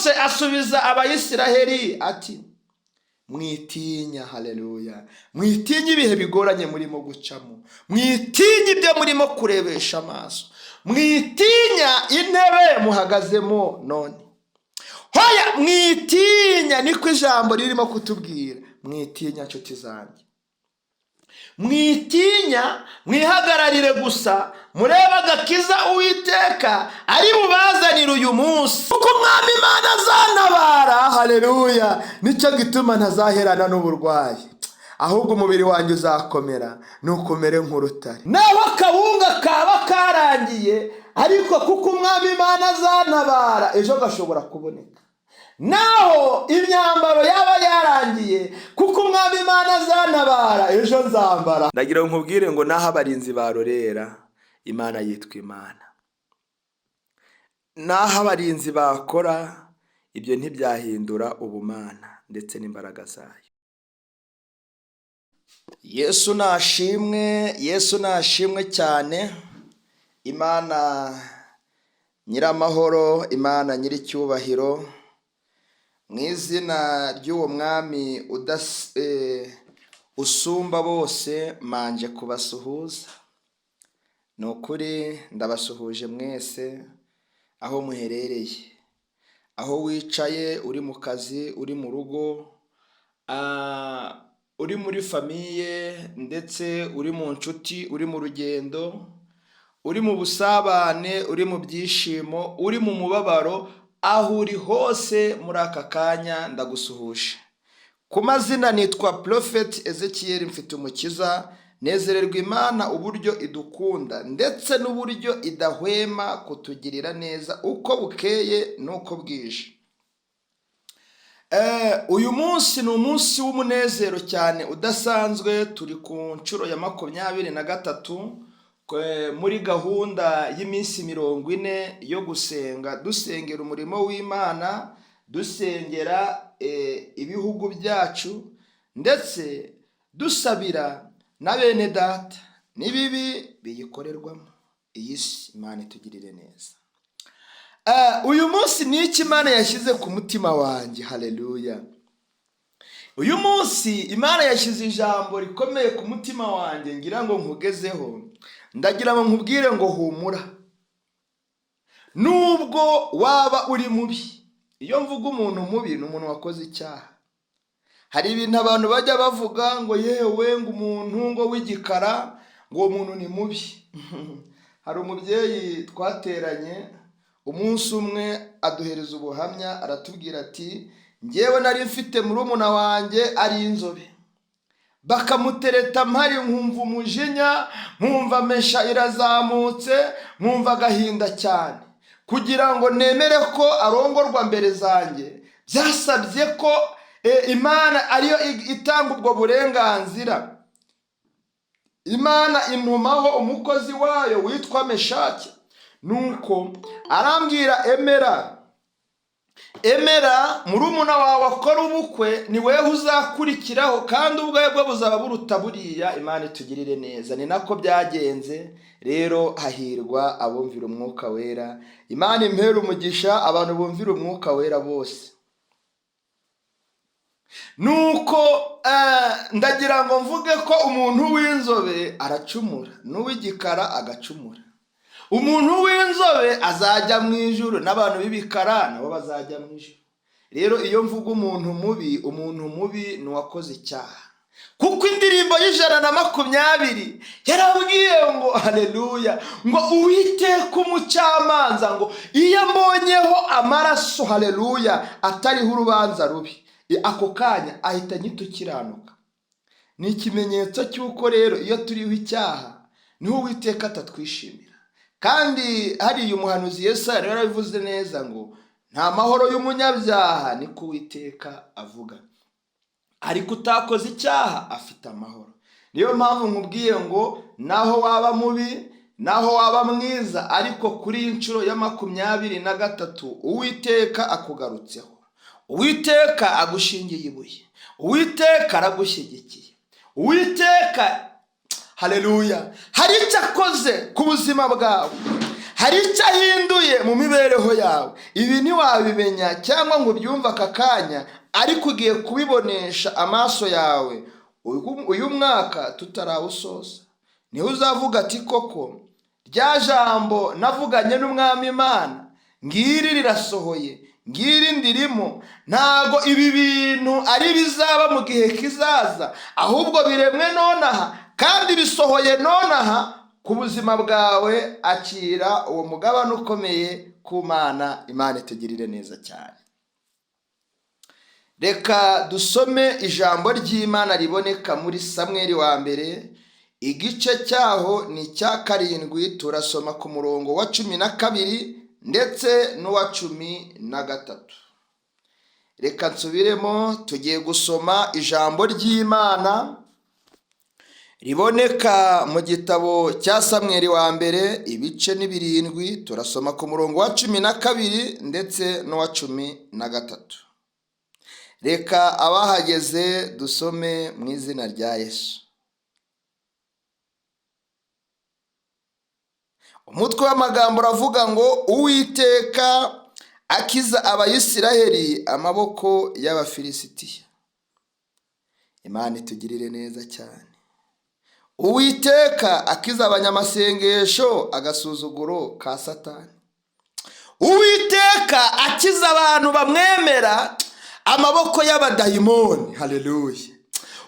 Mose asubiza Abayisiraheli ati: "Mwitinya, haleluya, mwitinya ibihe bigoranye murimo gucamo, mwitinya ibyo murimo kurebesha amaso, mwitinya intebe muhagazemo none. Hoya, mwitinya." Niko ijambo ririmo kutubwira. Mwitinya, nshuti zanjye, mwitinya, mwihagararire gusa murebe agakiza Uwiteka ari bubazanire uyu munsi, kuko Umwami Imana azantabara, haleluya. Nicyo gituma ntazaherana n'uburwayi, ahubwo umubiri wanjye uzakomera nukomere nk'urutare. Naho akawunga kaba karangiye, ariko kuko Umwami Imana azantabara, ejo gashobora kuboneka. Naho imyambaro yaba yarangiye, kuko Umwami Imana azantabara, ejo nzambara. Ndagira ngo nkubwire ngo naho abarinzi barorera, Imana yitwa Imana. Naho abarinzi bakora ibyo, ntibyahindura ubumana ndetse n'imbaraga zayo. Yesu nashimwe, Yesu nashimwe cyane. Imana nyiramahoro, Imana nyiricyubahiro, mu izina ry'uwo mwami usumba bose, manje kubasuhuza. Ni ukuri ndabasuhuje mwese aho muherereye, aho wicaye, uri mu kazi, uri mu rugo, uri muri famille, ndetse uri mu nshuti, uri mu rugendo, uri mu busabane, uri mu byishimo, uri mu mubabaro, aho uri hose muri aka kanya ndagusuhuje. Ku mazina nitwa Prophet Ezekiel Mfitumukiza. Nezererwa Imana uburyo idukunda ndetse n'uburyo idahwema kutugirira neza uko bukeye n'uko bwije. Uyu munsi ni umunsi w'umunezero cyane udasanzwe. Turi ku nshuro ya 23 muri gahunda y'iminsi 40 yo gusenga, dusengera umurimo w'Imana, dusengera ibihugu byacu, ndetse dusabira na bene data n'ibibi biyikorerwamo iyi si. Imana itugirire neza. Uyu munsi ni iki Imana yashyize ku mutima wanjye? Haleluya! Uyu munsi Imana yashyize ijambo rikomeye ku mutima wanjye ngira ngo nkugezeho. Ndagira ngo nkubwire ngo humura, nubwo waba uri mubi. Iyo mvuga umuntu mubi, ni umuntu wakoze icyaha. Hari ibintu abantu bajya bavuga ngo yewe, ngo umuntu ngo w'igikara, ngo uwo muntu ni mubi. Hari umubyeyi twateranye umunsi umwe, aduhereza ubuhamya, aratubwira ati: "Ngewe nari mfite murumuna wanjye ari inzobe, bakamutereta mpari, nkumva umujinya, nkumva mesha irazamutse, nkumva agahinda cyane. Kugira ngo nemere ko arongorwa mbere zanjye, byasabye ko Imana ariyo itanga ubwo burenganzira. Imana intumaho umukozi wayo witwa Meshake, nuko arambwira: 'Emera, emera murumuna wawe akora ubukwe, ni wewe uzakurikiraho, kandi ubwawe bwo buzaba buruta buriya.'" Imana itugirire neza. Ni nako byagenze rero. Hahirwa abumvira Umwuka Wera. Imana impera umugisha abantu bumvira Umwuka Wera bose. Nuko ndagira ngo mvuge ko umuntu w'inzobe aracumura, n'uw'igikara agacumura. Umuntu w'inzobe azajya mu ijuru, n'abantu b'ibikara nabo bazajya mu ijuru. Rero iyo mvuga umuntu mubi, umuntu mubi ni uwakoze icyaha, kuko indirimbo y'120 yarabwiye ngo, haleluya, ngo Uwiteka umucamanza, ngo iyo ambonyeho amaraso, haleluya, atariho urubanza rubi, ako kanya ahita anyita ukiranuka. Ni ikimenyetso cy'uko rero iyo turiho icyaha niho Uwiteka atatwishimira. Kandi hariya umuhanuzi Yesaya rero yarabivuze neza ngo nta mahoro y'umunyabyaha, niko Uwiteka avuga, ariko utakoze icyaha afite amahoro. Niyo mpamvu nkubwiye ngo naho waba mubi, naho waba mwiza, ariko kuri iyi nshuro ya 23 Uwiteka akugarutseho, Uwiteka agushingiye ibuye, Uwiteka aragushyigikiye, Uwiteka, haleluya, hari icyo akoze ku buzima bwawe. Hari icyo ahinduye mu mibereho yawe. Ibi ntiwabimenya cyangwa ngo ubyumve aka kanya, ariko ugiye kubibonesha amaso yawe uyu mwaka tutarawusoza. Niho uzavuga ati: "Koko rya jambo navuganye n'Umwami Imana, ngiri rirasohoye, ngiri ndirimo." Ntago ibi bintu ari bizaba mu gihe kizaza, ahubwo biremwe nonaha kandi bisohoye nonaha ku buzima bwawe. Akira uwo mugabane ukomeye ku Mana. Imana itugirire neza cyane. Reka dusome ijambo ry'Imana riboneka muri Samweri wa mbere, igice cyaho ni icya 7. Turasoma ku murongo wa 12 ndetse n'uwa 13. Reka nsubiremo: tugiye gusoma ijambo ry'Imana riboneka mu gitabo cya Samweri wa mbere, ibice ni 7. Turasoma ku murongo wa 12 ndetse n'uwa 13. Reka abahageze dusome mu izina rya Yesu. Umutwe w'amagambo uravuga ngo: "Uwiteka akiza Abayisiraheli amaboko y'Abafilisitiya." Imana itugirire neza cyane. Uwiteka akiza abanyamasengesho agasuzuguro ka Satani. Uwiteka akiza abantu bamwemera amaboko y'abadayimoni. Haleluya!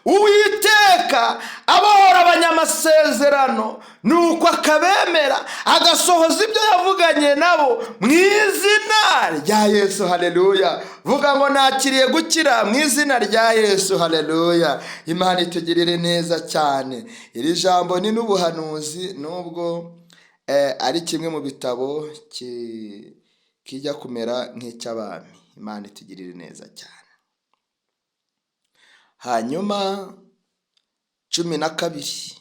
Uwiteka abohora abanyamasezerano, nuko akabemera, agasohoza ibyo yavuganye nabo mu izina rya Yesu. Haleluya! Vuga ngo: "Nakiriye gukira mu izina rya Yesu." Haleluya! Imana itugirire neza cyane. Iri jambo ni n'ubuhanuzi, nubwo ari kimwe mu bitabo kijya kumera nk'icy'abami. Imana itugirire neza cyane. Hanyuma 12: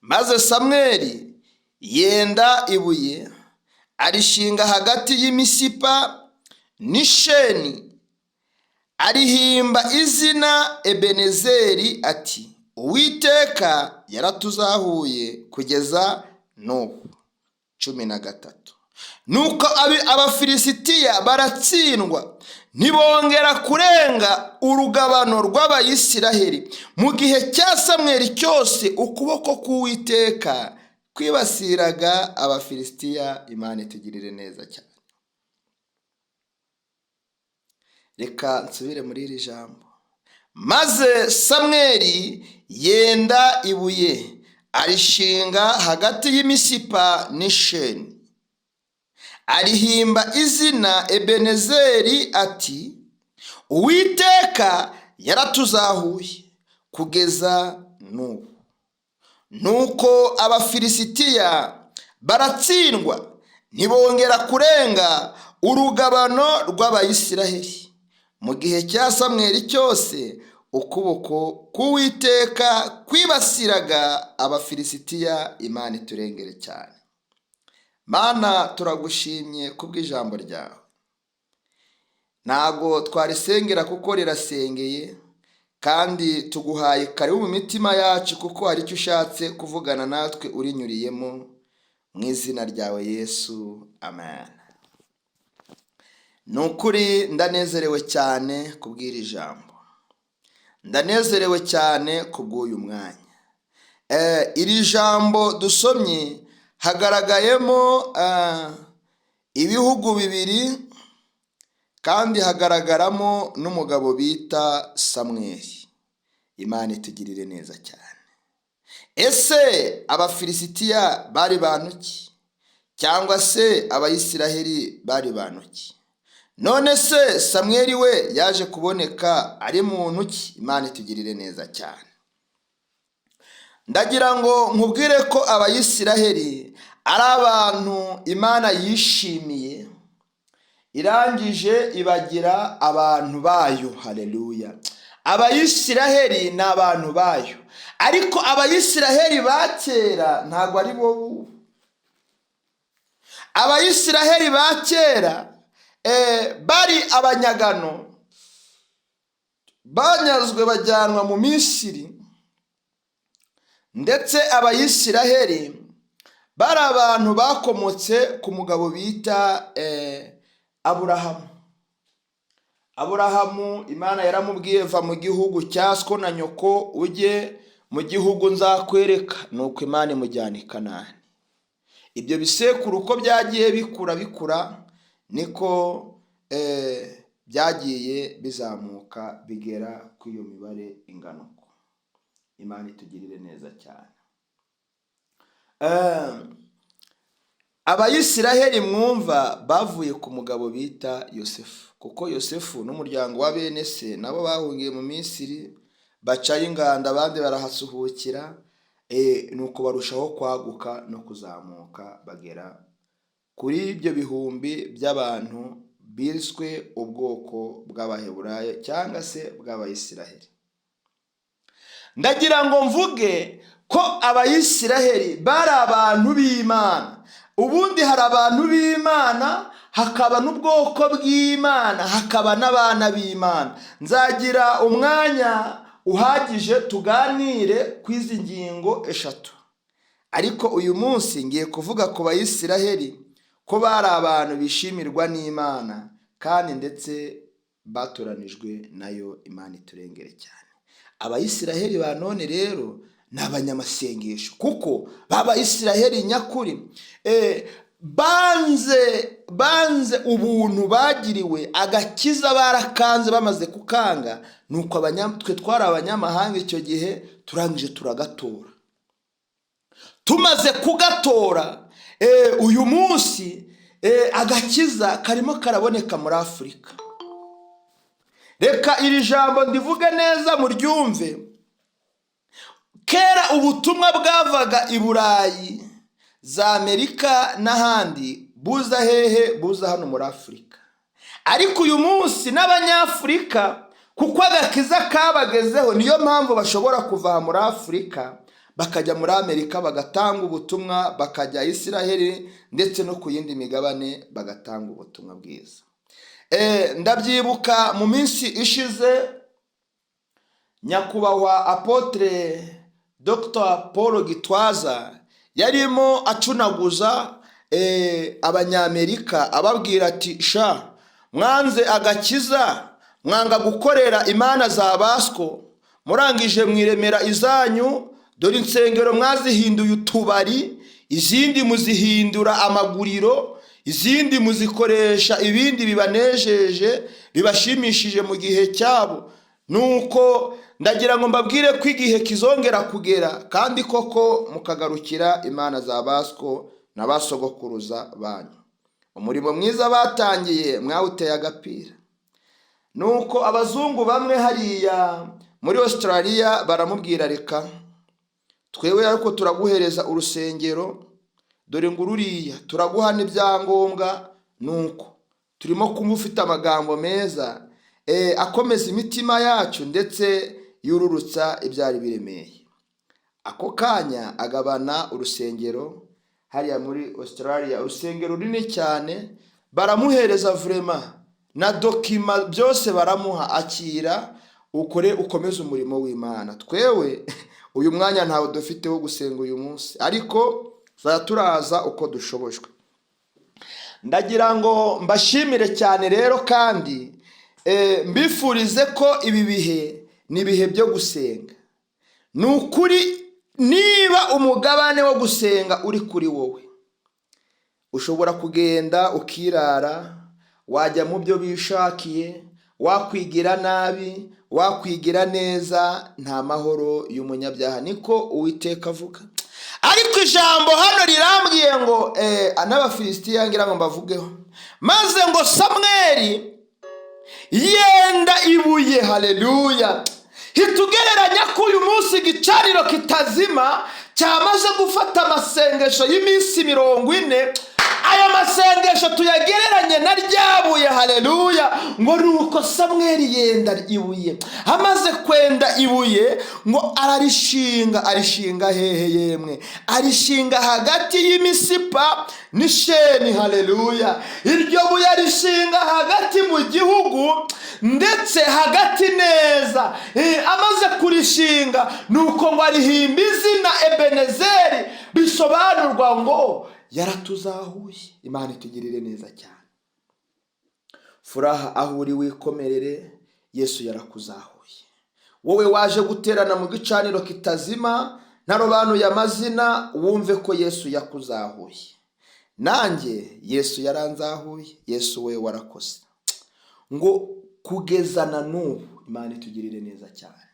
Maze Samweli yenda ibuye, arishinga hagati y'Imisipa n'Isheni, arihimba izina Ebenezeri, ati: "Uwiteka yaratuzahuye kugeza n'ubu." 13: Nuko Abafilisitiya baratsindwa, ntibongera kurenga urugabano rw'Abayisiraheli. Mu gihe cya Samweli cyose ukuboko k'Uwiteka kwibasiraga Abafilisitiya. Imana itugirire neza cyane. Reka nsubire muri iri jambo: Maze Samweli yenda ibuye, arishinga hagati y'Imisipa n'Isheni, arihimba izina Ebenezeri, ati: "Uwiteka yaratuzahuye kugeza n'ubu." Nuko Abafilisitiya baratsindwa, ntibongera kurenga urugabano rw'Abayisiraheli. Mu gihe cya Samweli cyose ukuboko k'Uwiteka kwibasiraga Abafilisitiya. Imana iturengere cyane. Mana, turagushimye kubw'ijambo ryawe. Ntabwo twarisengera kuko rirasengeye, kandi tuguhaye karibu mu mitima yacu, kuko hari icyo ushatse kuvugana natwe urinyuriyemo. Mu izina ryawe Yesu, amen. Ni ukuri ndanezerewe cyane kubw'iri jambo, ndanezerewe cyane kubw'uyu mwanya. Iri jambo dusomye hagaragayemo ibihugu bibiri, kandi hagaragaramo n'umugabo bita Samweli. Imana itugirire neza cyane. Ese Abafilisitiya bari bantu ki? Cyangwa se Abayisiraheli bari bantu ki? None se Samweli we yaje kuboneka ari muntu ki? Imana itugirire neza cyane. Ndagira ngo nkubwire ko Abayisiraheli ari abantu Imana yishimiye, irangije ibagira abantu bayo. Haleluya! Abayisiraheli ni abantu bayo, ariko Abayisiraheli ba kera ntabwo ari bo bubu. Abayisiraheli ba kera bari abanyagano, banyazwe bajyanwa mu Misiri, ndetse Abayisiraheli Bari abantu bakomotse ku mugabo bita Aburahamu. Aburahamu, Imana yaramubwiye: "Va mu gihugu cya so na nyoko, ujye mu gihugu nzakwereka." Nuko Imana imujyana i Kanani. Ibyo bisekuru uko byagiye bikura bikura, niko byagiye bizamuka bigera ku iyo mibare ingana uko. Imana itugirire neza cyane. Abayisiraheli mwumva bavuye ku mugabo bita Yosefu, kuko Yosefu n'umuryango wa bene se nabo bahungiye mu Misiri, bacayo inganda, abandi barahasuhukira, nuko barushaho kwaguka no kuzamuka, bagera kuri ibyo bihumbi by'abantu biswe ubwoko bw'Abaheburayo cyangwa se bw'Abayisiraheli. Ndagira ngo mvuge ko Abayisiraheli bari abantu b'Imana. Ubundi hari abantu b'Imana, hakaba n'ubwoko bw'Imana, hakaba n'abana b'Imana. Nzagira umwanya uhagije tuganire ku izi ngingo eshatu, ariko uyu munsi ngiye kuvuga ku Bayisiraheli, ko bari abantu bishimirwa n'Imana kandi ndetse batoranijwe nayo. Imana iturengere cyane. Abayisiraheli ba none rero ni abanyamasengesho, kuko b'Abayisiraheli nyakuri banze ubuntu bagiriwe, agakiza barakanze. Bamaze kukanga, nuko twe twari abanyamahanga icyo gihe, turangije turagatora. Tumaze kugatora, uyu munsi agakiza karimo karaboneka muri Afurika. Reka iri jambo ndivuge neza muryumve. Kera ubutumwa bwavaga i Burayi, za Amerika n'ahandi, buza hehe? Buza hano muri Afurika. Ariko uyu munsi n'Abanyafurika, kuko agakiza kabagezeho, niyo mpamvu bashobora kuva muri Afurika bakajya muri Amerika bagatanga ubutumwa, bakajya Isiraheli ndetse no ku yindi migabane bagatanga ubutumwa bwiza. Ndabyibuka mu minsi ishize, nyakubahwa Apôtre Dr Paul Gitwaza yarimo acunaguza Abanyamerika, ababwira ati: "Sha, mwanze agakiza, mwanga gukorera imana za basiko, murangije mwiremera izanyu. Dore insengero mwazihinduye utubari, izindi muzihindura amaguriro, izindi muzikoresha ibindi bibanejeje, bibashimishije mu gihe cyabo. Nuko ndagira ngo mbabwire ko igihe kizongera kugera, kandi koko mukagarukira imana za basiko na ba sogokuruza banyu. Umurimo mwiza batangiye mwawuteye agapira." Nuko abazungu bamwe hariya muri Australia baramubwira: "Reka twewe ariko turaguhereza urusengero, dore ngo ururiya, turaguha n'ibyangombwa. Nuko turimo kumva ufite amagambo meza akomeza imitima yacu ndetse yururutsa ibyari biremeye." Ako kanya agabana urusengero hariya muri Australia, urusengero runini cyane, baramuhereza vraiment na document byose baramuha: "Akira ukore, ukomeze umurimo w'Imana. Twewe uyu mwanya ntawe dufite wo gusenga uyu munsi, ariko tuzajya turaza uko dushobojwe." Ndagira ngo mbashimire cyane rero, kandi mbifurize ko ibi bihe ni ibihe byo gusenga. Ni ukuri, niba umugabane wo gusenga uri kuri wowe, ushobora kugenda ukirara, wajya mu byo bishakiye, wakwigira nabi, wakwigira neza, nta mahoro y'umunyabyaha, niko Uwiteka avuga. Ariko ijambo hano rirambwiye ngo n'Abafilisitiya ngira ngo mbavugeho. Maze ngo Samweri yenda ibuye. Haleluya! Hitugereranya ko uyu munsi igicaniro kitazima cyamaze gufata amasengesho y'iminsi 40. Aya masengesho tuyagereranye na ryabuye. Haleluya! Ngo nuko Samweli yenda ibuye. Amaze kwenda ibuye, ngo ararishinga. Arishinga hehe yemwe? Arishinga hagati y'Imisipa n'Isheni. Haleluya! Iryo buye arishinga hagati mu gihugu, ndetse hagati neza. Amaze kurishinga, nuko ngo arihimba izina Ebenezeri, bisobanurwa ngo yaratuzahuye. Imana itugirire neza cyane. Furaha, aho uri wikomerere, Yesu yarakuzahuye. Wowe waje guterana mu gicaniro kitazima, ntarobanuye amazina, wumve ko Yesu yakuzahuye. Nanjye Yesu yaranzahuye. Yesu we, warakoze. Ngo kugeza na n'ubu, Imana itugirire neza cyane.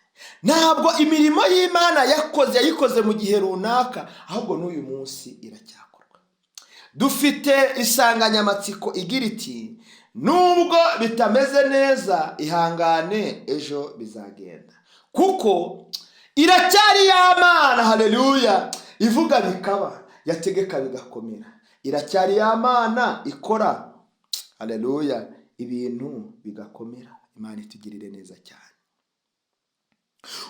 Ntabwo imirimo y'Imana yakoze yayikoze mu gihe runaka, ahubwo n'uyu munsi iracyakorwa. Dufite insanganyamatsiko igira iti: "Nubwo bitameze neza, ihangane, ejo bizagenda", kuko iracyari ya Mana, haleluya, ivuga bikaba, yategeka bigakomera. Iracyari ya Mana ikora, haleluya, ibintu bigakomera. Imana itugirire neza cyane.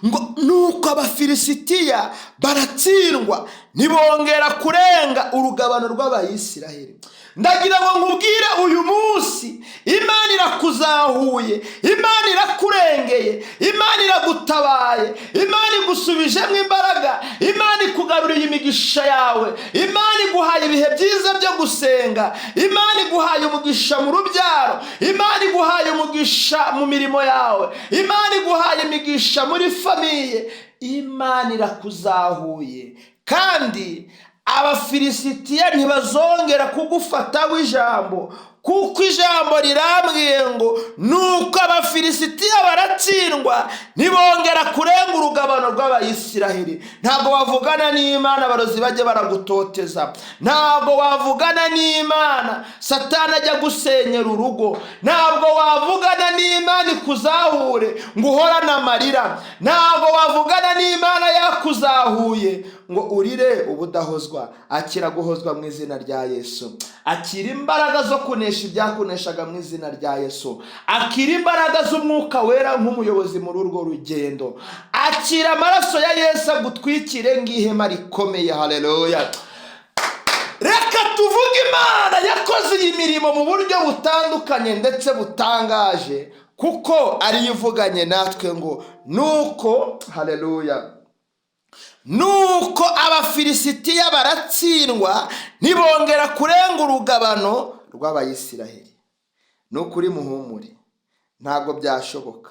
Ngo nuko Abafilisitiya baratsindwa, ntibongera kurenga urugabano rw'Abayisiraheli. Ndagira ngo nkubwire uyu munsi: Imana irakuzahuye, Imana irakurengeye, Imana iragutabaye, Imana igusubijemo imbaraga, Imana ikugaruriye imigisha yawe, Imana iguhaye ibihe byiza byo gusenga, Imana iguhaye umugisha mu rubyaro, Imana iguhaye umugisha mu mirimo yawe, Imana iguhaye imigisha muri famille. Imana irakuzahuye, kandi Abafilisitiya ntibazongera kugufataho ijambo, kuko ijambo rirambwiye ngo nuko Abafilisitiya baratsindwa, ntibongera kurenga urugabano rw'Abayisiraheli. Ntabwo wavugana n'Imana abarozi bajya baragutoteza. Ntabwo wavugana n'Imana Satani ajya gusenyera urugo. Ntabwo wavugana n'Imana ikuzahure ngo uhorane amarira. Ntabwo wavugana n'Imana yakuzahuye ngo urire ubudahozwa. Akira guhozwa mu izina rya Yesu. Akira imbaraga zo kunesha ibyakuneshaga mu izina rya Yesu. Akira imbaraga z'Umwuka Wera nk'umuyobozi muri urwo rugendo. Akira amaraso ya Yesu agutwikire ng'ihema rikomeye. Haleluya! Reka tuvuge Imana yakoze iyi mirimo mu buryo butandukanye ndetse butangaje, kuko ariyo ivuganye natwe. Ngo nuko, haleluya, nuko Abafilisitiya baratsindwa, ntibongera kurenga urugabano rw'Abayisiraheli. Ni ukuri, muhumure, ntabwo byashoboka,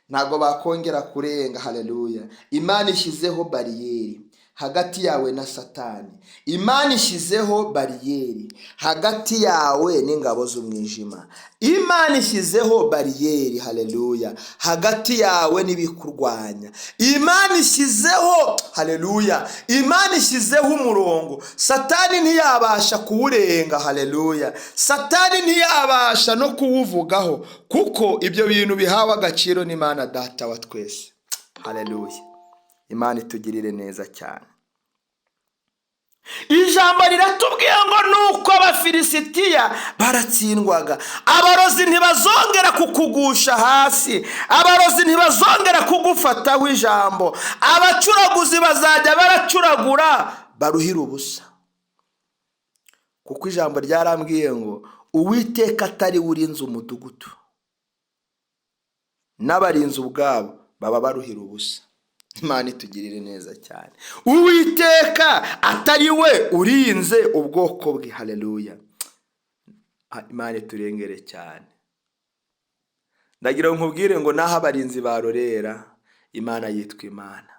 ntabwo bakongera kurenga. Haleluya! Imana ishyizeho bariyeri hagati yawe na Satani. Imana ishyizeho bariyeri hagati yawe n'ingabo z'umwijima. Imana ishyizeho bariyeri, haleluya, hagati yawe n'ibikurwanya. Imana ishyizeho, haleluya, Imana ishyizeho umurongo, Satani ntiyabasha kuwurenga. Haleluya! Satani ntiyabasha no kuwuvugaho, kuko ibyo bintu bihawe agaciro n'Imana Data wa twese. Haleluya! Imana itugirire neza cyane. Ijambo riratubwiye ngo nuko Abafilisitiya baratsindwaga. Abarozi ntibazongera kukugusha hasi, abarozi ntibazongera kugufataho ijambo, abacuraguzi bazajya baracuragura baruhira ubusa, kuko ijambo ryarambwiye ngo Uwiteka atari we urinze umudugudu, n'abarinzi ubwabo baba baruhira ubusa. Imana itugirire neza cyane. Uwiteka atari we urinze ubwoko bwe, haleluya, Imana iturengere cyane. Ndagira ngo nkubwire ngo naho abarinzi barorera, Imana yitwa Imana.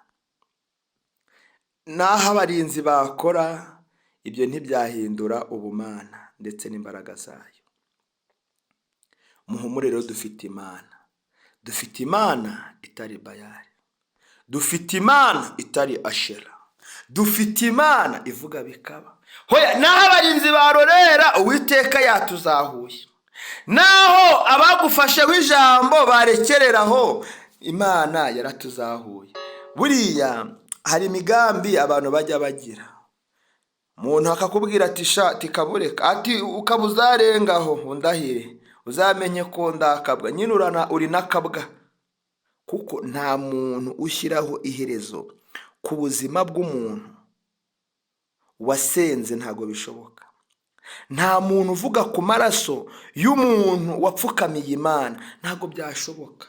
Naho abarinzi bakora ibyo, ntibyahindura ubumana ndetse n'imbaraga zayo. Muhumure rero, dufite Imana. Dufite Imana itari Bayari, dufite Imana itari Ashera, dufite Imana ivuga bikaba. Hoya, naho abarinzi barorera, Uwiteka yatuzahuye. Naho abagufasheho ijambo barekereraho, Imana yaratuzahuye. Buriya hari imigambi abantu bajya bagira, umuntu akakubwira ati: "Sha, tikabureka," ati: "Ukaba uzarengaho undahire." Uzamenye ko ndakabwa nyine, urana uri n'akabwa, kuko nta muntu ushyiraho iherezo ku buzima bw'umuntu wasenze, ntabwo bishoboka. Nta muntu uvuga ku maraso y'umuntu wapfukamiye Imana, ntabwo byashoboka.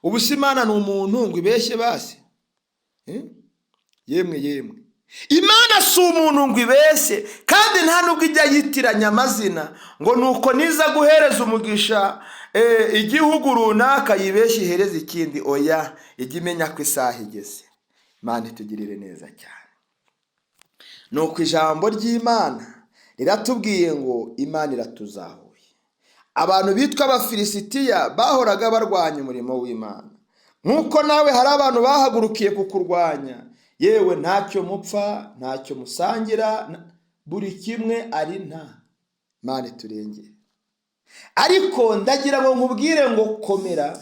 Ubu se Imana ni umuntu ngo ibeshye basi? Eh? Yemwe yemwe, Imana si umuntu ngo ibeshye, kandi nta nubwo ijya yitiranya amazina ngo nuko niza guhereza umugisha igihugu runaka yibeshye ihereza ikindi. Oya, ijya imenya ko isaha igeze. Imana itugirire neza cyane. Nuko ijambo ry'Imana riratubwiye ngo Imana iratuzahuye. Abantu bitwa Abafilisitiya bahoraga barwanya umurimo w'Imana, nk'uko nawe hari abantu bahagurukiye kukurwanya. Yewe, ntacyo mupfa, ntacyo musangira, buri kimwe ari nta. Imana iturengere. Ariko ndagira ngo nkubwire ngo komera,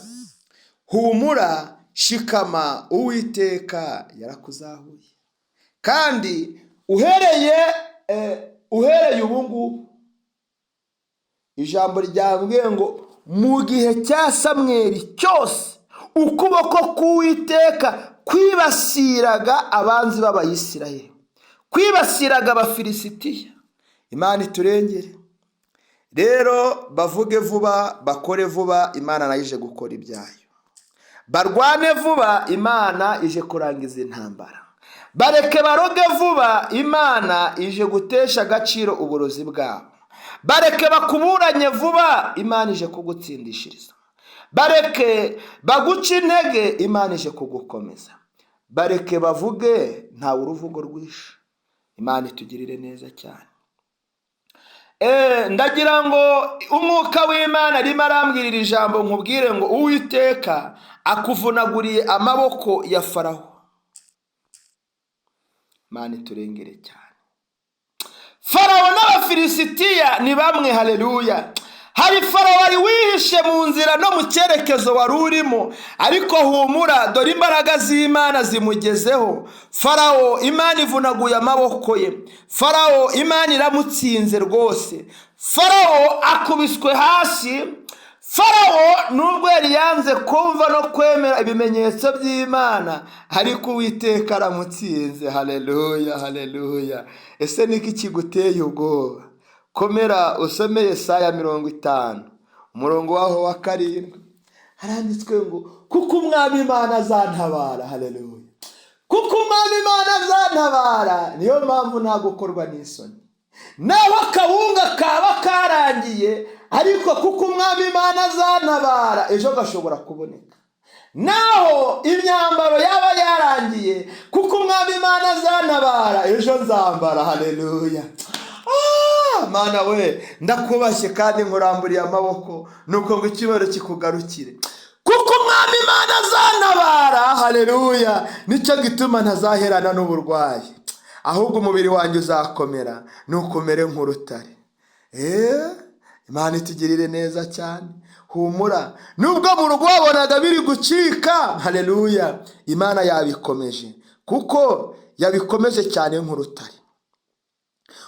humura, shikama, Uwiteka yarakuzahuye. Kandi uhereye ubu ngubu, ijambo ryambwiye ngo mu gihe cya Samweri cyose ukuboko k'Uwiteka kwibasiraga abanzi b'Abayisiraheli, kwibasiraga Abafilisitiya. Imana iturengere. Rero bavuge vuba, bakore vuba, Imana nayo ije gukora ibyayo. Barwane vuba, Imana ije kurangiza intambara. Bareke baroge vuba, Imana ije gutesha agaciro uburozi bwabo. Bareke bakuburanye vuba, Imana ije kugutsindishiriza. Bareke baguce intege, Imana ije kugukomeza. Bareke bavuge, ntawe uruvugo rwishe. Imana itugirire neza cyane. Ndagira ngo umwuka w'Imana arimo arambwirira ijambo, nkubwire ngo Uwiteka akuvunaguriye amaboko ya Farawo. Imana iturengere cyane. Farawo n'Abafilisitiya ni bamwe, haleluya. Hari Farawo wari wihishe mu nzira no mu cyerekezo wari urimo, ariko humura, dore imbaraga z'Imana zimugezeho. Farawo Imana ivunaguye amaboko ye, Farawo Imana iramutsinze rwose, Farawo akubiswe hasi. Farawo nubwo yari yanze kumva no kwemera ibimenyetso by'Imana, ariko Uwiteka aramutsinze. Haleluya, haleluya. Ese niki kiguteye ubwoba? Komera. Usome Yesaya 50, umurongo waho wa 7, haranditswe ngo kuko Umwami Imana azantabara. Haleluya! Kuko Umwami Imana azantabara, niyo mpamvu nta gukorwa n'isoni. Naho akawunga kaba karangiye, ariko kuko Umwami Imana azantabara, ejo gashobora kuboneka. Naho imyambaro yaba yarangiye, kuko Umwami Imana azantabara, ejo nzambara. Haleluya! Ah, Mana we, ndakubashye kandi nkuramburiye amaboko, nuko ngo icyubahiro kikugarukire. Kuko Umwami Imana azantabara, haleluya, nicyo gituma ntazaherana n'uburwayi, ahubwo umubiri wanjye uzakomera nuko umere nk'urutare. Imana itugirire neza cyane. Humura, nubwo mu rugo wabonaga biri gucika, haleluya, Imana yabikomeje, kuko yabikomeje cyane nk'urutare.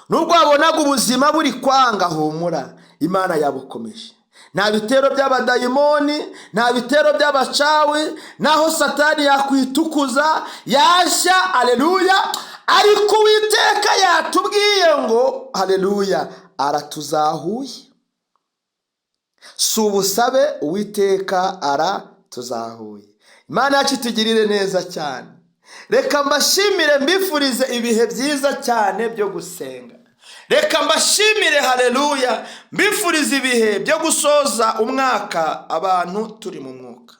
Nubwo wabonaga ubuzima buri kwanga, humura, Imana yabukomeje. Nta bitero by'abadayimoni, nta bitero by'abacawi, naho Satani yakwitukuza yashya, aleluya, ariko Uwiteka yatubwiye ngo haleluya, aratuzahuye. Si ubusabe, Uwiteka aratuzahuye. Imana yacu itugirire neza cyane. Reka mbashimire, mbifurize ibihe byiza cyane byo gusenga. Reka mbashimire, haleluya, mbifurize ibihe byo gusoza umwaka abantu turi mu mwuka.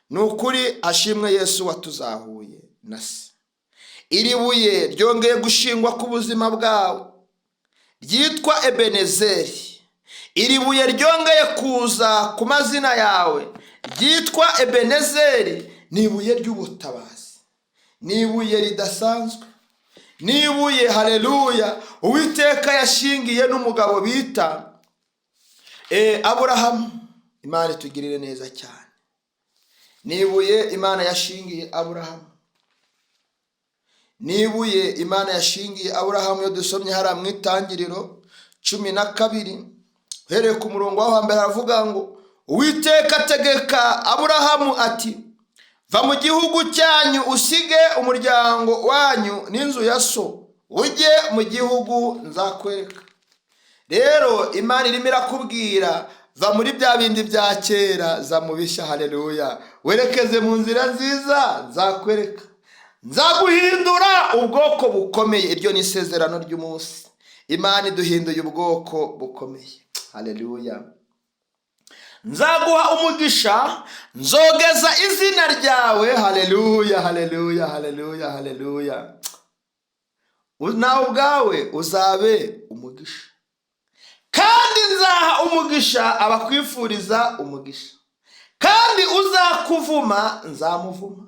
Ni ukuri ashimwe Yesu watuzahuye na se. Iri buye ryongeye gushingwa ku buzima bwawe ryitwa Ebenezeri. Iri buye ryongeye kuza ku mazina yawe ryitwa Ebenezeri, ni ibuye ry'ubutabazi, ni ibuye ridasanzwe, ni ibuye, haleluya, Uwiteka yashingiye n'umugabo bita Aburahamu. Imana itugirire neza cyane. Ni ibuye Imana yashingiye Aburahamu, ni ibuye Imana yashingiye Aburahamu. Iyo dusomye hariya mu Itangiriro 12, Uhereye ku murongo wa mbere aravuga ngo: "Uwiteka ategeka Aburahamu ati: 'Va mu gihugu cyanyu, usige umuryango wanyu n'inzu ya so, ujye mu gihugu nzakwereka.'" Rero Imana irimo irakubwira: va muri bya bindi bya kera, za mu bishya. Haleluya! Werekeze mu nzira nziza nzakwereka, nzaguhindura ubwoko bukomeye. Iryo ni isezerano ry'umunsi. Imana iduhinduye ubwoko bukomeye. Haleluya! "Nzaguha umugisha, nzogeza izina ryawe." Haleluya, haleluya, haleluya, haleluya! Nawe ubwawe uzabe umugisha, kandi nzaha umugisha abakwifuriza umugisha, kandi uzakuvuma nzamuvuma,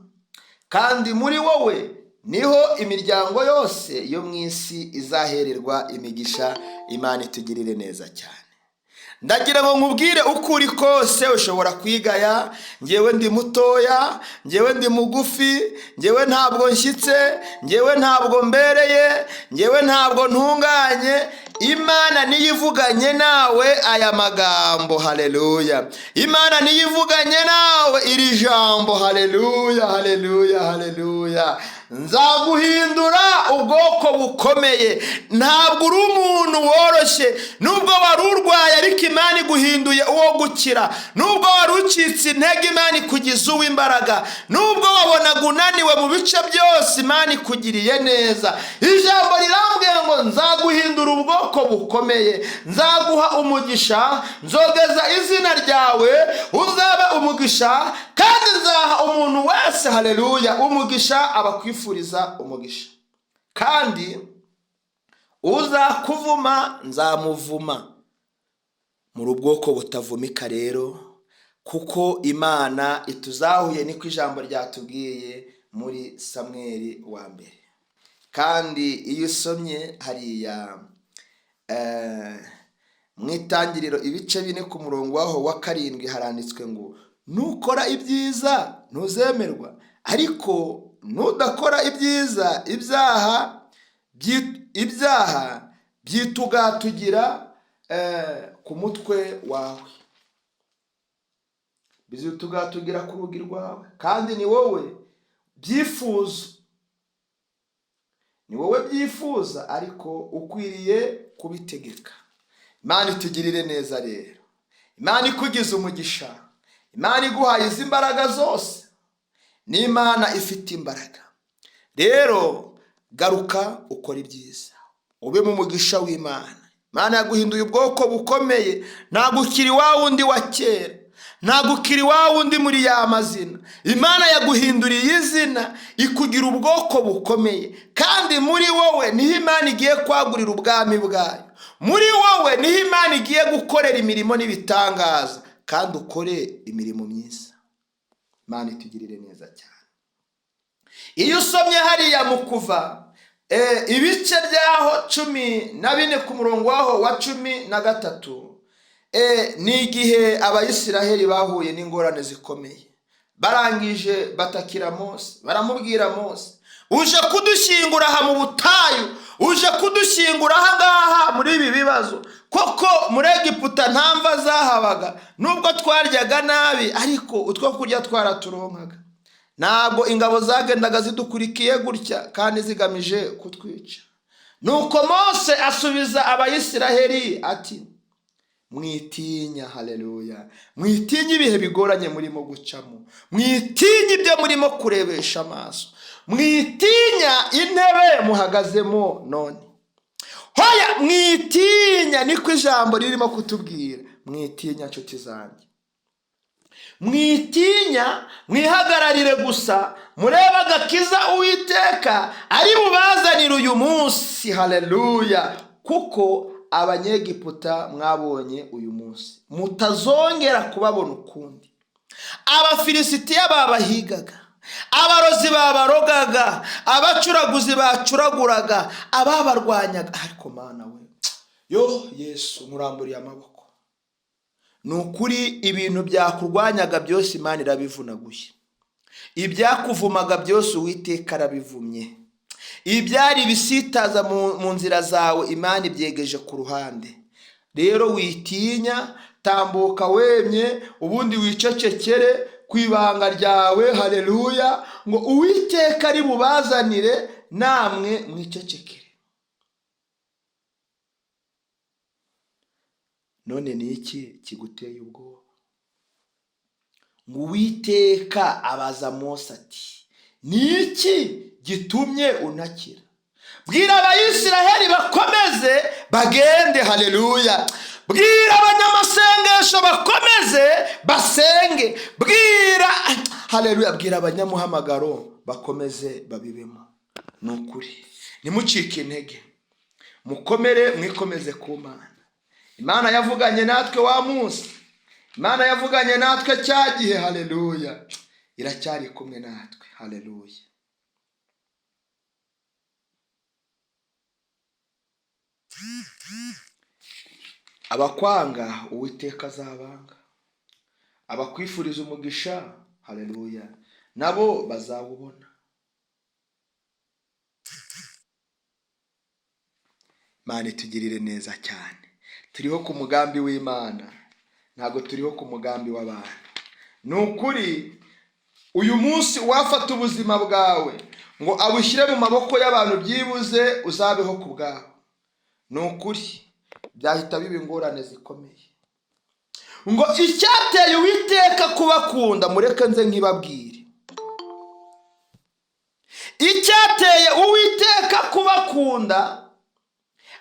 kandi muri wowe niho imiryango yose yo mu isi izahererwa imigisha. Imana itugirire neza cyane. Ndagira ngo nkubwire uko uri kose ushobora kwigaya: "Ngewe ndi mutoya, ngewe ndi mugufi, ngewe ntabwo nshyitse, ngewe ntabwo mbereye, ngewe ntabwo ntunganye." Imana niyo ivuganye nawe aya magambo. Haleluya! Imana niyo ivuganye nawe iri jambo. Haleluya, haleluya, haleluya! "Nzaguhindura ubwoko bukomeye." Ntabwo uri umuntu woroshye. Nubwo wari urwaye, ariko Imana iguhinduye uwo gukira. Nubwo wari ucitse intege, Imana ikugize uw'imbaraga. Nubwo wabonaga unaniwe mu bice byose, Imana ikugiriye neza. Ijambo rirambwiye ngo: "Nzaguhindura ubwoko bukomeye, nzaguha umugisha, nzogeza izina ryawe, uzabe umugisha, kandi nzaha umuntu wese, haleluya, umugisha abakwifuriza umugisha, kandi uzakuvuma nzamuvuma." Muri ubwoko butavumika rero, kuko Imana ituzahuye, niko ijambo ryatubwiye muri Samweri wa mbere. Kandi iyo usomye hariya mu Itangiriro ibice 4 ku murongo waho wa 7, haranditswe ngo: "Nukora ibyiza ntuzemerwa, ariko nudakora ibyiza, ibyaha byitugatugira ku mutwe wawe, bizitugatugira ku rugi rwawe, kandi ni wowe byifuza, ni wowe byifuza, ariko ukwiriye kubitegeka." Imana itugirire neza rero. Imana ikugize umugisha, Imana iguhaye izi mbaraga zose, ni Imana ifite imbaraga. Rero garuka ukora ibyiza, ube mu mugisha w'Imana. Imana yaguhinduye ubwoko bukomeye. Ntabwo ukiri wa wundi wa kera, ntabwo ukiri wa wundi muri ya mazina. Imana yaguhinduriye izina, ikugira ubwoko bukomeye, kandi muri wowe niho Imana igiye kwagurira ubwami bwayo. Muri wowe niho Imana igiye gukorera imirimo n'ibitangaza, kandi ukore imirimo myiza. Imana itugirire neza cyane. Iyo usomye hariya mu Kuva ibice byaho 14 ku murongo waho wa 13, ni igihe Abayisiraheli bahuye n'ingorane zikomeye. Barangije batakira Mose, baramubwira: "Mose, uje kudushyingura aha mu butayu, uje kudushyingura aha ngaha muri ibi bibazo koko? Muri Egiputa nta mva zahabaga? Nubwo twaryaga nabi, ariko utwo kurya twaraturonkaga. Ntabwo ingabo zagendaga zidukurikiye gutya kandi zigamije kutwica." Nuko Mose asubiza Abayisiraheli ati: "Mwitinya." Haleluya! Mwitinya ibihe bigoranye murimo gucamo, mwitinya ibyo murimo kurebesha amaso, mwitinya intebe muhagazemo none. Hoya, mwitinya, niko ijambo ririmo kutubwira. Mwitinya, nshuti zanjye, mwitinya, mwihagararire gusa, murebe agakiza Uwiteka ari bubazanire uyu munsi. Haleluya! Kuko Abanyegiputa mwabonye uyu munsi mutazongera kubabona ukundi. Abafilisitiya babahigaga, abarozi babarogaga, abacuraguzi bacuraguraga, ababarwanyaga, ariko Mana we, yo Yesu, nkuramburiye amaboko. Ni ukuri, ibintu byakurwanyaga byose Imana irabivunaguye. Ibyakuvumaga byose Uwiteka arabivumye. Ibyari ibisitaza mu nzira zawe, Imana ibyegeje ku ruhande. Rero witinya, tambuka wemye, ubundi wicecekere ku ibanga ryawe. Haleluya! Ngo Uwiteka ari bubazanire, namwe mwicecekere. None ni iki kiguteye ubwoba? Ngo Uwiteka abaza Mose ati: "Ni iki gitumye unakira? Bwira Abayisiraheli bakomeze bagende." Haleluya! Bwira abanyamasengesho bakomeze basenge. Bwira, haleluya, bwira abanyamuhamagaro bakomeze babibemo. Ni ukuri, ntimucike intege, mukomere, mwikomeze ku Mana. Imana yavuganye natwe wa munsi, Imana yavuganye natwe cya gihe, haleluya, iracyari kumwe natwe. Haleluya! Abakwanga Uwiteka azabanga, abakwifuriza umugisha, haleluya, nabo bazawubona. Imana itugirire neza cyane. Turiho ku mugambi w'Imana, ntabwo turiho ku mugambi w'abantu. Ni ukuri, uyu munsi wafata ubuzima bwawe ngo abushyire mu maboko y'abantu, byibuze uzabeho ku bwawe, ni ukuri byahita biba ingorane zikomeye. Ngo icyateye Uwiteka kubakunda, mureke nze nkibabwire. Icyateye Uwiteka kubakunda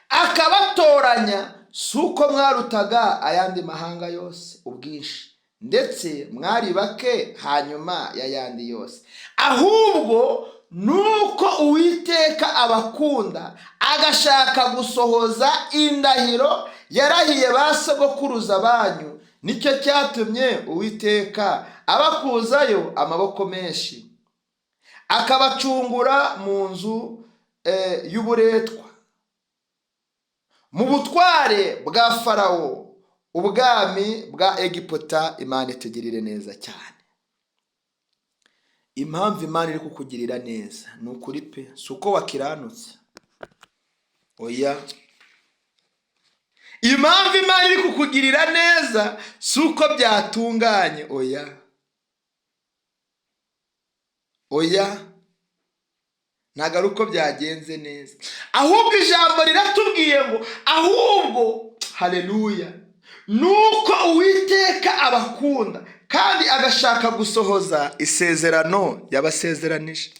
akabatoranya, si uko mwarutaga ayandi mahanga yose ubwinshi, ndetse mwari bake hanyuma y'ayandi yose, ahubwo ni uko Uwiteka abakunda, agashaka gusohoza indahiro yarahiye ba sogokuruza banyu. Nicyo cyatumye Uwiteka abakuzayo amaboko menshi, akabacungura mu nzu y'uburetwa, mu butware bwa Farawo, ubwami bwa Egiputa. Imana itugirire neza cyane. Impamvu Imana iri kukugirira neza, ni ukuri pe, si uko wakiranutse, oya. Impamvu Imana iri kukugirira neza si uko byatunganye, oya, oya, ntabwo ari uko byagenze neza. Ahubwo ijambo riratubwiye ngo ahubwo, haleluya, ni uko Uwiteka abakunda kandi agashaka gusohoza isezerano yabasezeranije.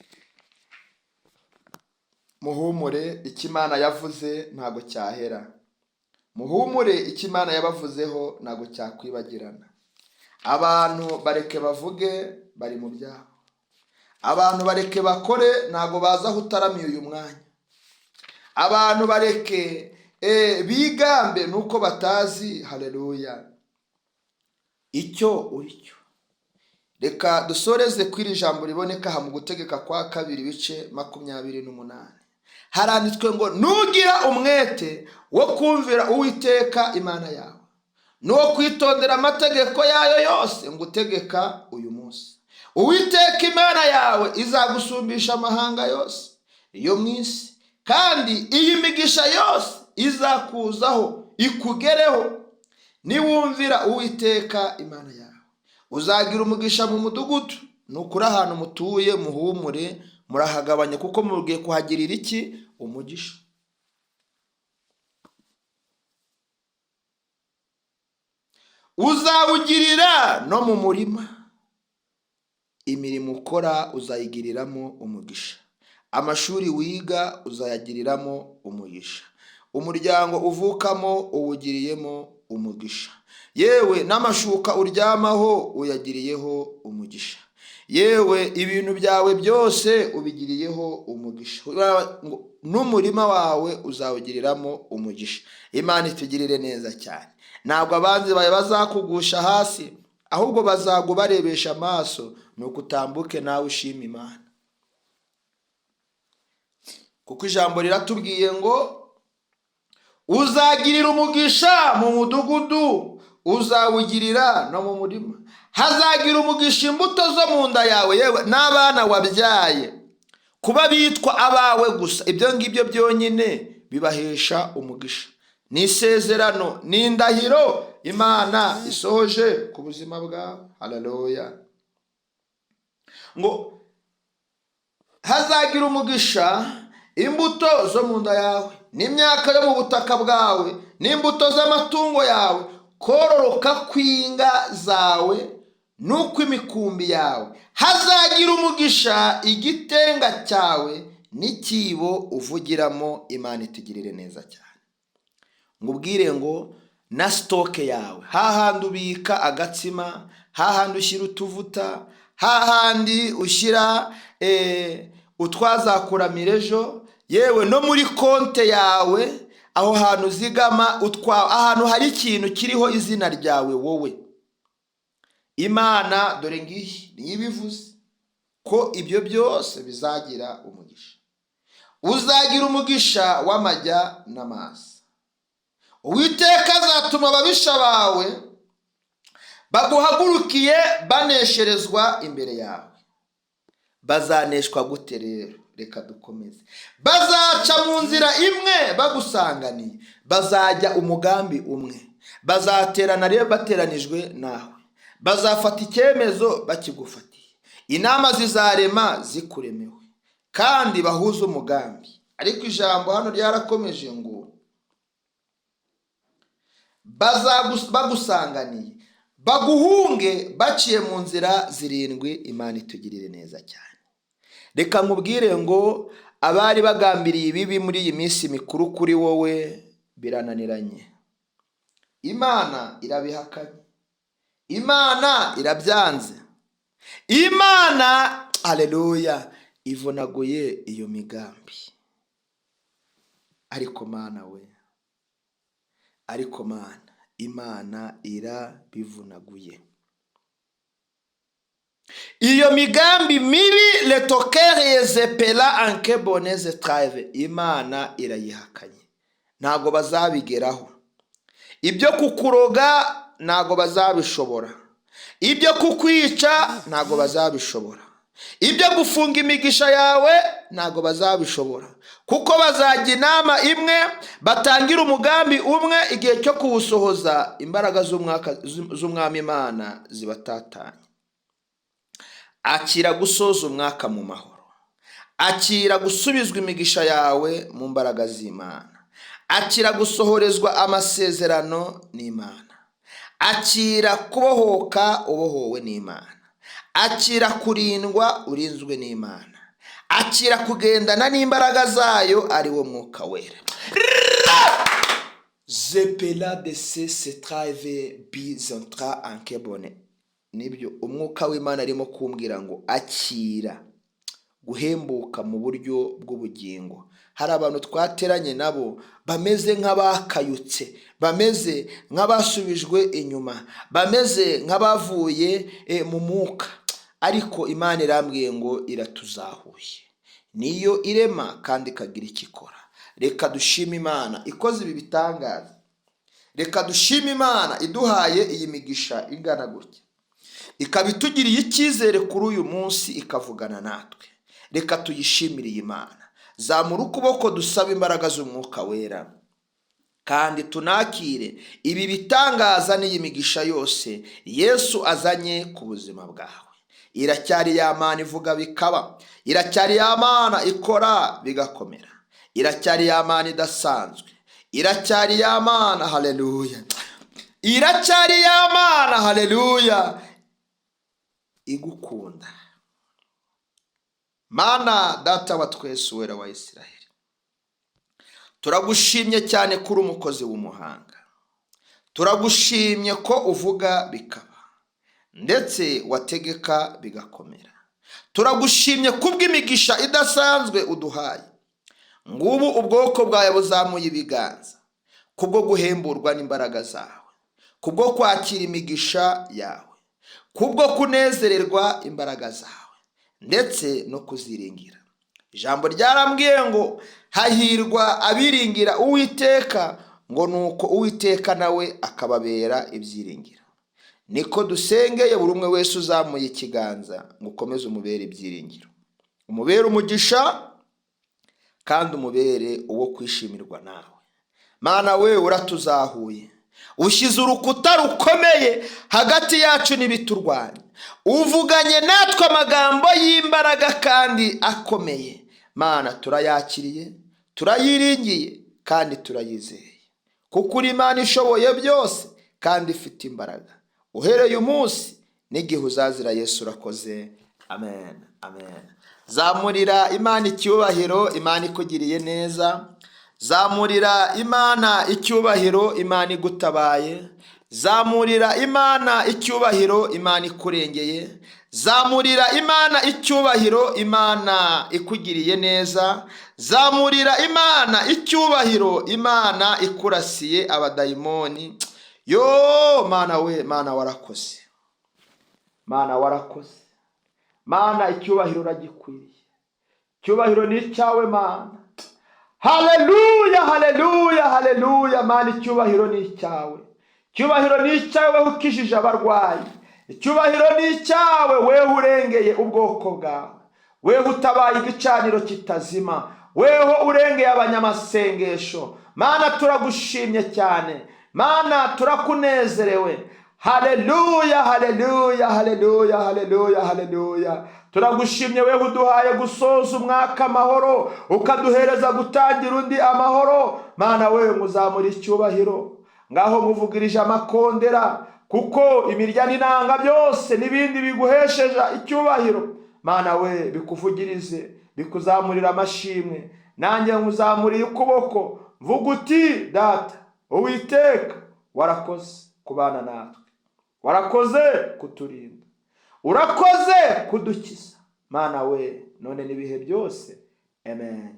Muhumure, icyo Imana yavuze ntabwo cyahera. Muhumure, icyo Imana yabavuzeho ntabwo cyakwibagirana. Abantu bareke bavuge, bari mu byabo. Abantu bareke bakore, ntabwo bazi aho utaramiye uyu mwanya. Abantu bareke bigambe, nuko batazi, haleluya, icyo uri cyo. Reka dusoreze kuri iri jambo riboneka aha mu Gutegeka kwa Kabiri, ibice 28. Haranditswe ngo: "Nugira umwete wo kumvira Uwiteka Imana yawe, n'uwo kwitondera amategeko yayo yose ngutegeka uyu munsi, Uwiteka Imana yawe izagusumbisha amahanga yose yo mu isi, kandi iyi migisha yose izakuzaho ikugereho niwumvira Uwiteka Imana yawe. Uzagira umugisha mu mudugudu." Ni ukuri, ahantu mutuye muhumure, murahagabanya, kuko mugiye kuhagirira iki? Umugisha. Uzawugirira no mu murima, imirimo ukora uzayigiriramo umugisha, amashuri wiga uzayagiriramo umugisha, umuryango uvukamo uwugiriyemo umugisha, yewe n'amashuka uryamaho uyagiriyeho umugisha, yewe ibintu byawe byose ubigiriyeho umugisha, n'umurima wawe uzawugiriramo umugisha. Imana itugirire neza cyane. Ntabwo abanzi bawe bazakugusha hasi, ahubwo bazagubarebesha amaso, nuko utambuke nawe ushima Imana, kuko ijambo riratubwiye ngo: "Uzagirira umugisha mu mudugudu, uzawugirira no mu murima. Hazagira umugisha imbuto zo mu nda yawe, yewe n'abana wabyaye." Kuba bitwa abawe gusa, ibyo ngibyo byonyine bibahesha umugisha. Ni isezerano, ni indahiro Imana isohoje ku buzima bwawe. Haleluya! Ngo hazagira umugisha imbuto zo mu nda yawe, n'imyaka yo mu butaka bwawe, n'imbuto z'amatungo yawe, kororoka kw'inga zawe n'ukw'imikumbi yawe. Hazagira umugisha igitenga cyawe n'ikibo uvugiramo. Imana itugirire neza cyane. Ngo ubwire ngo na stock yawe, hahandi ubika agatsima, hahandi ushyira utuvuta, hahandi ushyira utwazakuramira ejo, yewe no muri konte yawe, aho hantu uzigama utwa, ahantu hari ikintu kiriho izina ryawe wowe, Imana dore ngiyi niyo ibivuze ko ibyo byose bizagira umugisha. Uzagira umugisha w'amajya n'amazi. Uwiteka azatuma ababisha bawe baguhagurukiye banesherezwa imbere yawe. Bazaneshwa gute rero? Reka dukomeze. Bazaca mu nzira imwe bagusanganiye, bazajya umugambi umwe, bazaterana rero bateranijwe nawe, bazafata icyemezo bakigufatiye, inama zizarema zikuremewe, kandi bahuze umugambi. Ariko ijambo hano ryarakomeje ngo bagusanganiye baguhunge baciye mu nzira zirindwi. Imana itugirire neza cyane. Reka nkubwire ngo abari bagambiriye ibibi muri iyi minsi mikuru kuri wowe birananiranye. Imana irabihakanye, Imana irabyanze, Imana, aleluya, ivunaguye iyo migambi. Ariko Mana we, ariko Mana, Imana irabivunaguye iyo migambi mibi. Letokere yezepera anke boneze trave, Imana irayihakanye, ntabwo bazabigeraho. Ibyo kukuroga ntabwo bazabishobora, ibyo kukwica ntabwo bazabishobora, ibyo gufunga imigisha yawe ntabwo bazabishobora, kuko bazajya inama imwe, batangira umugambi umwe, igihe cyo kuwusohoza imbaraga z'umwami Imana zibatatanye. Akira gusoza umwaka mu mahoro, akira gusubizwa imigisha yawe mu mbaraga z'Imana, akira gusohorezwa amasezerano n'Imana, akira kubohoka ubohowe n'Imana, akira kurindwa urinzwe n'Imana, akira kugendana n'imbaraga zayo, ari wo Mwuka Wera. Zepela de se trave bizontra ankebone. Nibyo Umwuka w'Imana arimo kumbwira ngo akira guhembuka mu buryo bw'ubugingo. Hari abantu twateranye nabo bameze nk'abakayutse, bameze nk'abasubijwe inyuma, bameze nk'abavuye mu mwuka, ariko Imana irambwiye ngo iratuzahuye. Niyo irema kandi ikagira icyo ikora. Reka dushime Imana ikoze ibi bitangaza, reka dushime Imana iduhaye iyi migisha ingana gutya, ikaba itugiriye icyizere kuri uyu munsi, ikavugana natwe. Reka tuyishimire iyi Mana. Zamura ukuboko, dusaba imbaraga z'Umwuka Wera, kandi tunakire ibi bitangaza n'iyi migisha yose Yesu azanye ku buzima bwawe. Iracyari ya Mana ivuga bikaba, iracyari ya Mana ikora bigakomera, iracyari ya Mana idasanzwe, iracyari ya Mana, haleluya, iracyari ya Mana, haleluya, igukunda. Mana Data wa twese, Uwera wa Isiraheli, turagushimye cyane kuri umukozi w'umuhanga. Turagushimye ko uvuga bikaba, ndetse wategeka bigakomera. Turagushimye kubw'imigisha idasanzwe uduhaye. Ngubu ubwoko bwawe buzamuye ibiganza kubwo guhemburwa n'imbaraga zawe, kubwo kwakira imigisha yawe, kubwo kunezererwa imbaraga zawe ndetse no kuziringira. Ijambo ryarambwiye ngo hahirwa abiringira Uwiteka, ngo nuko Uwiteka nawe akababera ibyiringiro. Niko dusengeye buri umwe wese uzamuye ikiganza ngo ukomeze umubere ibyiringiro, umubere umugisha, kandi umubere uwo kwishimirwa nawe. Mana we, uratuzahuye, ushyize urukuta rukomeye hagati yacu n'ibiturwanya, uvuganye natwe amagambo y'imbaraga kandi akomeye. Mana, turayakiriye, turayiringiye kandi turayizeye, kuko uri Imana ishoboye byose kandi ifite imbaraga, uhereye umunsi n'igihe uzazira. Yesu, urakoze. Amen, amen. Zamurira Imana icyubahiro, Imana ikugiriye neza. Zamurira Imana icyubahiro, Imana igutabaye. Zamurira Imana icyubahiro, Imana ikurengeye. Zamurira Imana icyubahiro, Imana ikugiriye neza. Zamurira Imana icyubahiro, Imana ikurasiye abadayimoni. Yo Mana we, Mana warakoze, Mana warakoze. Mana, icyubahiro uragikwiriye, icyubahiro ni icyawe, Mana. Haleluya, haleluya, haleluya. Mana, icyubahiro ni icyawe, icyubahiro ni icyawe wewe ukijije abarwayi. Icyubahiro ni icyawe wewe urengeye ubwoko bwawe, wewe utabaye igicaniro kitazima, weho urengeye abanyamasengesho. Mana, turagushimye cyane. Mana, turakunezerewe. Haleluya, haleluya, haleluya, haleluya, haleluya. Turagushimye wewe uduhaye gusoza umwaka amahoro, ukaduhereza gutangira undi amahoro. Mana wewe, muzamura icyubahiro, ngaho muvugirije amakondera, kuko imirya n'inanga byose n'ibindi biguhesheje icyubahiro, Mana we, bikuvugirize, bikuzamurira amashimwe. Nanjye nkuzamuriye ukuboko, mvuga uti: "Data Uwiteka, warakoze kubana natwe, warakoze kuturinda, urakoze kudukiza." Mana we, none n'ibihe byose. Amen, amen.